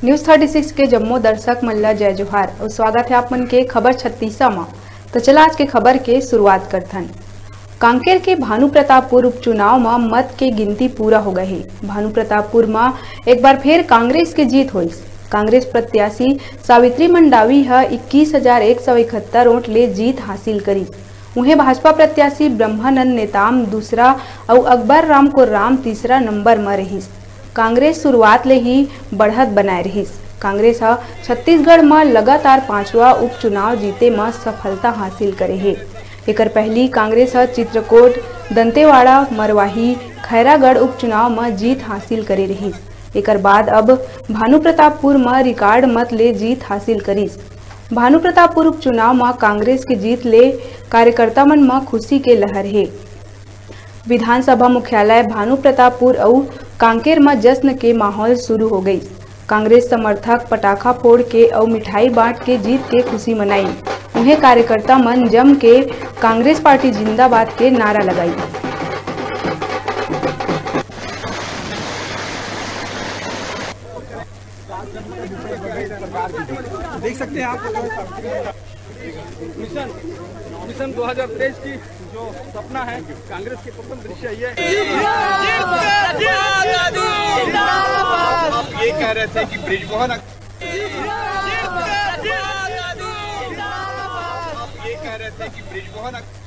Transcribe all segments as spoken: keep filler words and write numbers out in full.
News thirty six के जम्मो दर्शक मन ला जय जोहार अउ स्वागत हे आप मन के खबर छत्तीसा म। तो चला आज के खबर के शुरुआत करथन। कांकेर के भानु प्रतापपुर उपचुनाव म मत के गिनती पूरा हो गए हे। भानु प्रतापपुर म एक बार फिर कांग्रेस के जीत होइस। कांग्रेस प्रत्याशी सावित्री मंडावी ह इक्कीस हजार एक सौ इकहत्तर वोट ले जीत हासिल करिस। उहें भाजपा प्रत्याशी ब्रह्मानंद नेताम दूसरा अउ अकबर राम कोर्राम तीसरा नंबर म रहिस। कांग्रेस शुरुआत ले ही बढ़त बनाए रहिस। कांग्रेस ह छत्तीसगढ़ म लगातार पांचवा उपचुनाव जीते म सफलता हासिल करे हे। एकर पहली कांग्रेस ह चित्रकोट, दंतेवाड़ा, मरवाही, खैरागढ़ उपचुनाव म जीत हासिल करे रहिस। एकर बाद अब भानु प्रतापपुर म रिकॉर्ड मत ले जीत हासिल करिस। भानु प्रतापपुर उपचुनाव म कांग्रेस के जीत ले कार्यकर्ता मन म खुशी के लहर हे। विधानसभा मुख्यालय भानु प्रतापपुर अउ कांकेर म जश्न के माहौल शुरू हो गइस। कांग्रेस समर्थक पटाखा फोड़ के अउ मिठाई बांट के जीत के खुशी मनाइन। उहें कार्यकर्ता मन जम के कांग्रेस पार्टी जिंदाबाद के नारा लगाइन। देख सकते हैं आप मिशन, मिशन दो हज़ार तेईस की जो सपना है, कांग्रेस की प्रथम दृश्य ये। आप ये कह रहे थे कि ब्रिजमोहन अक-, आप ये कह रहे थे कि ब्रिजमोहन अक-,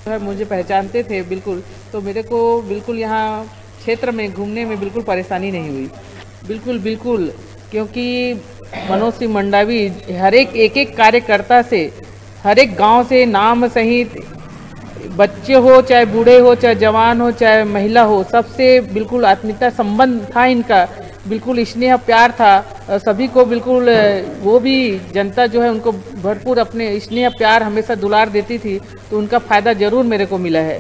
है, मुझे पहचानते थे बिल्कुल, तो मेरे को बिल्कुल यहाँ क्षेत्र में घूमने में बिल्कुल परेशानी नहीं हुई। बिल्कुल, बिल्कुल, क्योंकि मनोज सिंह मंडावी हर एक, एक, एक कार्यकर्ता से, हर एक गांव से, नाम सहित, बच्चे हो, चाहे बूढ़े हो, चाहे जवान हो, चाहे महिला हो, सबसे बिल्कुल आत्मीयता संबंध था इनका, बिल्कुल स्नेह प्यार था। अ, सभी को बिल्कुल, अ, वो भी जनता जो है उनको भरपूर अपने स्नेह प्यार हमेशा दुलार देती थी, तो उनका फ़ायदा ज़रूर मेरे को मिला है।